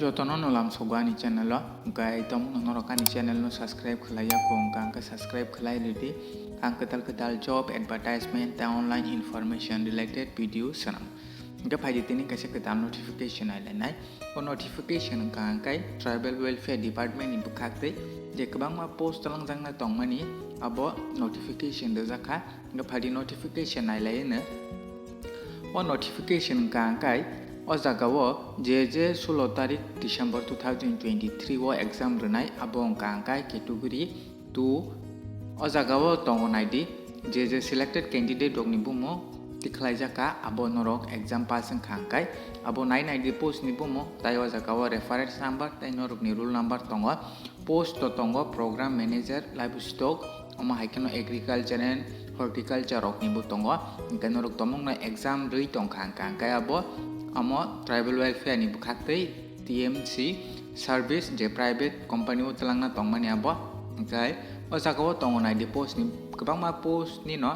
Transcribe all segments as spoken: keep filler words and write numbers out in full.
Jotono no lamsogo ani channel o, hwnkhe tongmung no norok ani channel no subscribe khlai ya kho, hwnkhe hwnkhe subscribe khlai ridi. Ang kwtal kwtal job advertisement tei online information related video swnam. Hwnkhe phaidi tini kaisa kwtal notification nai lainai. O notification wngkha hwnkhe Tribal Welfare Department ni bwkhak twi je kwbangma post twlangjakna tongmani abo notification rwjak kha. Hwnkhe phaidi notification nai lai no. O notification wngkha hwnkhe o jaga o je je sulo tarik December two thousand twenty-three o exam rwnai, abo wngkha hwnkhe category two. O jaga o tongo naidi, je je selected candidate rokni bumung tikhlaijak kha, abo norok exam pass wngkha hwnkhe abo nai naidi post ni bumung, tai o jaga o reference number tei norokni roll number tongo. Post to tongo program manager livestock, omo hai kheno agriculture and horticulture rokni bo tongo. Hwnkhe norok tongmung no exam rwi tongkha hwnkha hwnkhe abo omo tribal welfare ni bwkhak twi T M C service je private company o twlangna tongmani abo. Hwnkhe o jaga o tongo naidi post ni kwbangma post ni no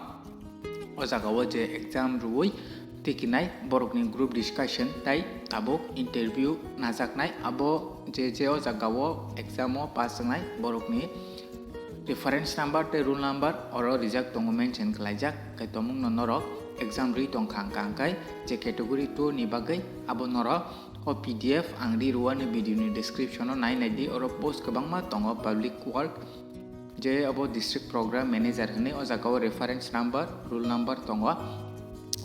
o jaga o je exam rwui tikinai borokni group discussion tai tabuk interview najaknai, abo je je o jaga o exam o pass wngnai borokni reference number tei roll number oro rijak tongo, mention khlaijak. Hwnkhe tongmung no norok exam rwi tongkha hwnkha hwnkhe je category two ni bagwi abo norok o P D F ang ri rwani video ni description o nai naidi, oro post kwbangma tongo, public work, je abo district program manager hinwi o jaga o reference number, roll number tongo.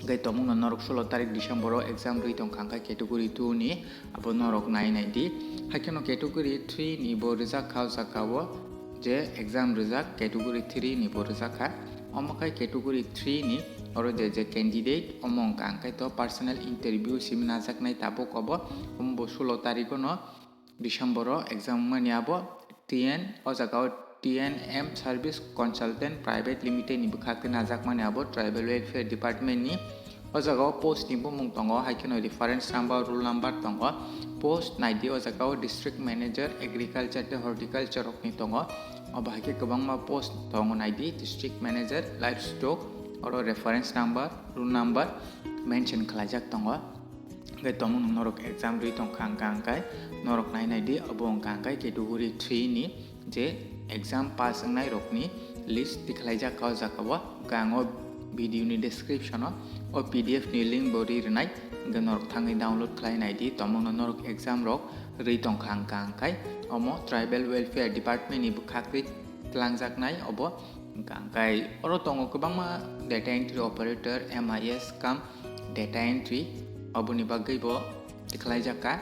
Hwnkhe tongmung no norok sulo tarik December o exam rwi tongkha hwnkhe category two ni abo norok nai naidi. Hai kheno category three ni bo rijak kha o jaga o je exam rijak category three ni bo rijak kha. Omo khai category three ni oro je je candidate omo wngkha hwnkhe to personal interview simi najaknai tabuk obo, omo bo sulo tarik o no December o exam mani abo T N, o jaga o T N M Service Consultant Private Limited ni bwkhak twi najakmani abo Tribal Welfare Department ni. O jaga o post ni bumung tongo, hai kheno reference number, roll number tongo. Post naidi o jaga o District Manager Agriculture tei Horticulture rokni tongo. Obo hai khe kwbangma post tongo naidi, District Manager Livestock, oro reference number, roll number mention khlaijak tongo. Hwnkhe tongmung no norok exam rwi tongkha hwnkha hwnkhe norok nai naidi, obo wngkha hwnkhe category three ni je exam pass wngnai rokni list tikhlaijak kha o jaga o. Hwnkhe ang o video ni description o o P D F ni link bo ri rwnai, hwnkhe norok thangwi download khlai naidi. Tongmung no norok exam rok rwi tongkha hwnkha hwnkhe omo Tribal Welfare Department ni bwkhak twi twlangjaknai obo. Hwnkha hwnkhe oro tongo kwbangma data entry operator, M I S kam data entry, oboni bagwi bo tikhlaijak kha.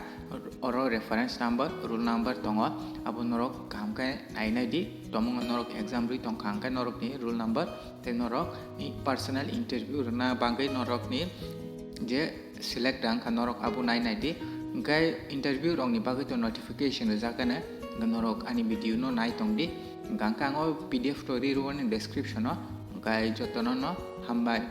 Oro reference number, roll number tongo, abo norok kaham khe nai naidi. Tongmung no norok exam rwi tongkha hwnkhe norokni roll number tei norok i personal interview rwna bagwi norokni je select wngkha norok abo nai naidi. Hwnkhe interview rokni bagwi to notification rwjak khe norok ani video no nai tongdi. Hwnkhe ang o P D F to ri rwani description o. Hwnkhe jotono no hambai.